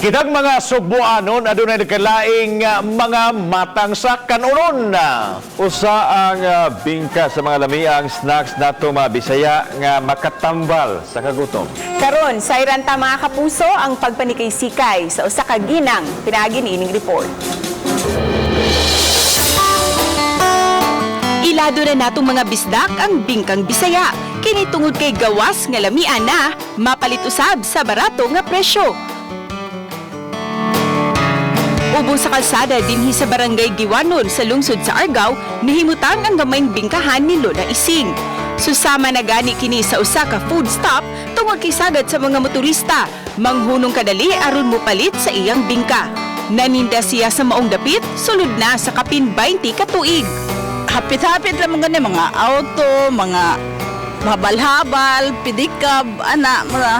Kitang mga Sugbuanon adunay nagkalaing mga matang sa kanunon. Usa ang bingka sa mga lamiang snacks nato mga Bisaya nga makatambal sa kagutom. Karon, sayran ta, mga kapuso, ang pagpanikay-sikay sa usa ka ginang pinaagi niining report. Ilado na natong mga bisdak ang bingkang Bisaya. Kini tungod kay gawas nga lamian na mapalit usab sa barato nga presyo. Ubong sa kalsada dinhi sa Barangay Guiwanon sa lungsod sa Argao, nahimutang ang gamayng bingkahan ni Lola Ising. Susama na gani kini sa usa ka food stop tungod kay sagad sa mga motorista, manghunong kadali aron mopalit sa iyang bingka. Naninda siya sa maong dapit, sulod na sa kapin 20 ka tuig. Hapit-hapit lang mga mga auto, mga habal-habal, pedicab, ana, mga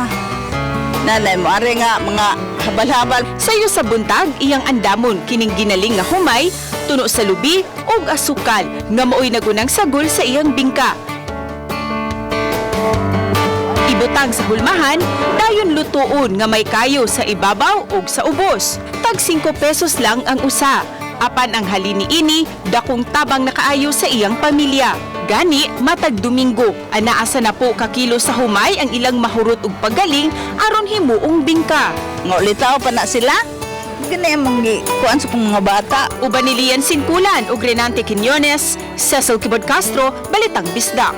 nanay mo, ari nga, mga habal-habal. Sayo sa buntag, iyang andamon kining ginaling nga humay, tuno sa lubi ug asukal nga maoy nagunang sagol sa iyang bingka. Ibutang sa hulmahan, dayon lutuon nga may kayo sa ibabaw ug sa ubos. Tag 5 pesos lang ang usa. Apan ang halini ini, dakong tabang nakaayo sa iyang pamilya. Gani, matag Domingo, anaasa na po kakilo sa humay ang ilang mahurot ug pagaling aron himuong bingka. Nga ulitaw pa na sila. Gani among kuan sa pong mga bata. Uban ni Lian Sinkulan ug Renante Quiñones, Cecil Kibod Castro, Balitang Bisdak.